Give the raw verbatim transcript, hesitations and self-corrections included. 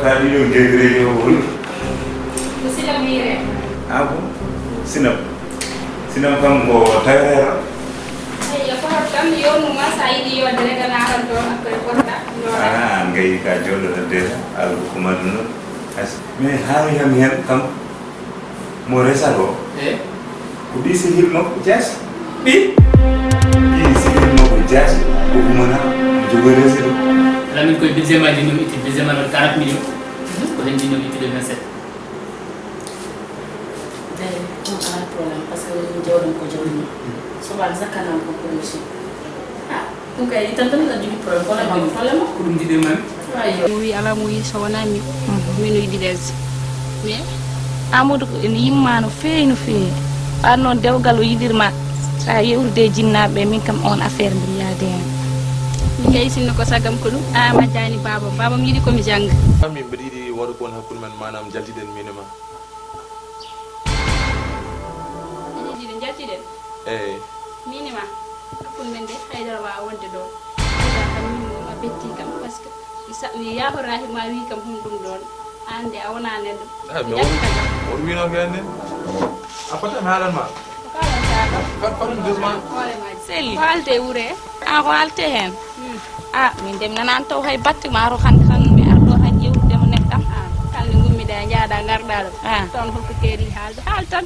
Taa ɗiɗo geegireejo o woni? Ko Sinam wiyetee. Ah bon? Sinam. Sinam kam ko tawereeɗo? Eyi, e kono tan yonuma, so a yiɗi yodde rek, a naatat ɗo, après porta, ɗo. Ah, an kay ka jooɗoɗa déjà, a ko madu noon. As-, mais haa yam heen kam, mo resat o. Eh? Ko ɗi sehil makko jaasi. Ɗi? Ɗi sehil makko jaasi. Ko humana, jogo resi ɗum. Lamin koye budget ma ɗi noon itti, budget ma noon quarante millions. Ko heen ɗi noon itti de vingt-sept. Eyi, ɗum alaa problème, parce que min jawɗam ko jawɗi ma. Soɓaani sakkanam ko promotion. Ah, ɗum kay, itan tan aɗa jogii problème, problème am ko problème am. Ko ɗum jiɗirmami. Ayo. Mo wi alaa mo wi so wonaa min. Min o yiɗi les. Mais Amadou ko ene yimma no feewi, no feewi. Ɓaade noon dewgal o yiɗirma. Sa yewrude e jinnaaɓe ɓe, min kam on affaire mbiɗa yaade heen. Min kay sinno ko sagam ko ɗum, a majjaani baabam. Baabam yiɗi ko mi jannga. Min mbiɗa yiɗi waɗu ko woni hakkunde men, maanaam jaltiɗen min e ma. Enen ɗiɗo njaltiɗen? Eey. Min e ma, hakkunde men de, haydara waawaa wonde ɗoon. Haydara kam, min moom, a bettii kam, parce que mi sa-, mi yaaforaaki ma, wii kam hum ɗum ɗoon. Aan de, a wonaa neɗɗo. Eey, mi mais on, on wiino ko heen ne? A foti mi haalan ma? Ko kaalantaa kam? Fat, fat mi dus ma? Hoore ma. Selli. Ko haalte e wuro he? Aan ko haalte heen? Hmm. Ah, min de mi nanaani taw hay batte, maaro hannde tan mi arɗo tan ƴeewtude mo neɗɗam. Ah, kala nde ngummiɗaa, njahɗaa, ngarɗaa ɗo. Ah. Toon holko keeri haalde? Haal tan.